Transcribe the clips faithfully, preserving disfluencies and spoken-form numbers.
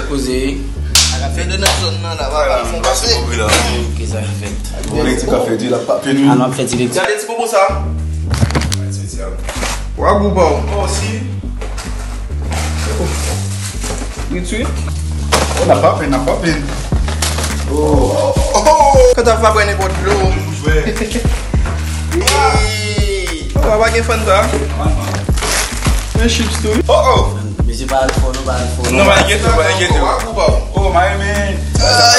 Poze. Sa k ap fèt nan zòn nan la, papa, fè yon pase. Ki sa k ap fèt? Bon, lè ti kafe di la, pa peni. An ap fè ti lekti. Gade ti bonbon sa. Wa gou pa w. Oh, si. Wi, wi. Oh, n ap pa peni, n ap pa peni. Oh. Kanta pa bwè nenpòt dlo. Hey. Oh, pa gen Fanta. Men chips tou. Oh, oh. Mesye pa al fò, non, pa al fò. Non, pa enkyete, pa enkyete. Oh, my man. Ay.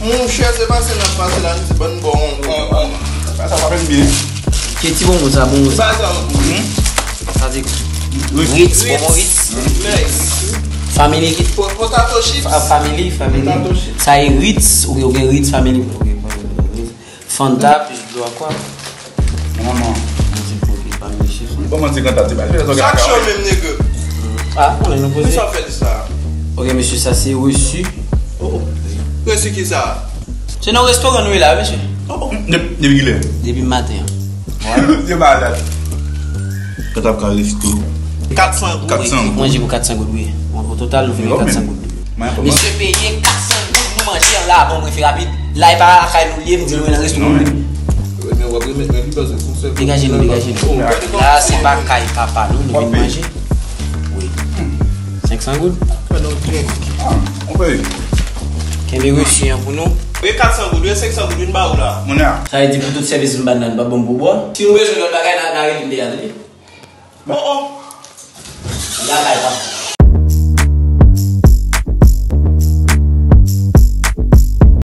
Monchè, se pase n ap pase la, nou se bann bon. Sa pa fè m byen. Ke ti bonbon sa, bonbon sa. Sa se Ritz, bonbon Ritz. Family ki. Potato chips. Family, family. Potato chips. Sa e Ritz, ou gen Ritz family. Ok, family. Fanta, plis dlo a kwa? Manman. Mwen se pou li pa meche. Mwen pa manti, Fanta, ti pa. Chak jou menm, nèg. Ah, konnen nou poze. Kisa fè li sa? Ok, mesye, sa se resi. Oh, oh. Resi ki sa? Se nan restoran nou ye la, mesye. Oh, oh. Depi kilè? Depi maten an. Yo malad. Kanta ap ka resto. Kat san goud. Kat san goud. Manje pou kat san goud, wi. O total, nou fini kat san goud. Mesye peye kat san goud, nou manje an la, bon, mwen fè rapid. La, e pa lakay nou li ye, nou vin nan restoran. Degaje nou, degaje nou. La, se pa kay papa nou, nou vin manje. Wi. Senk san goud. Kenbe resi an pou nou. Wi, kat san goud, wi, senk san goud, vin ba ou la. Sa vle di pou tout sèvis m ba n nan, n pa ban m pou bò. Si nou bezwen lòt bagay, n a, n a rele m deja, tande. Oh, oh. Bagay, papa.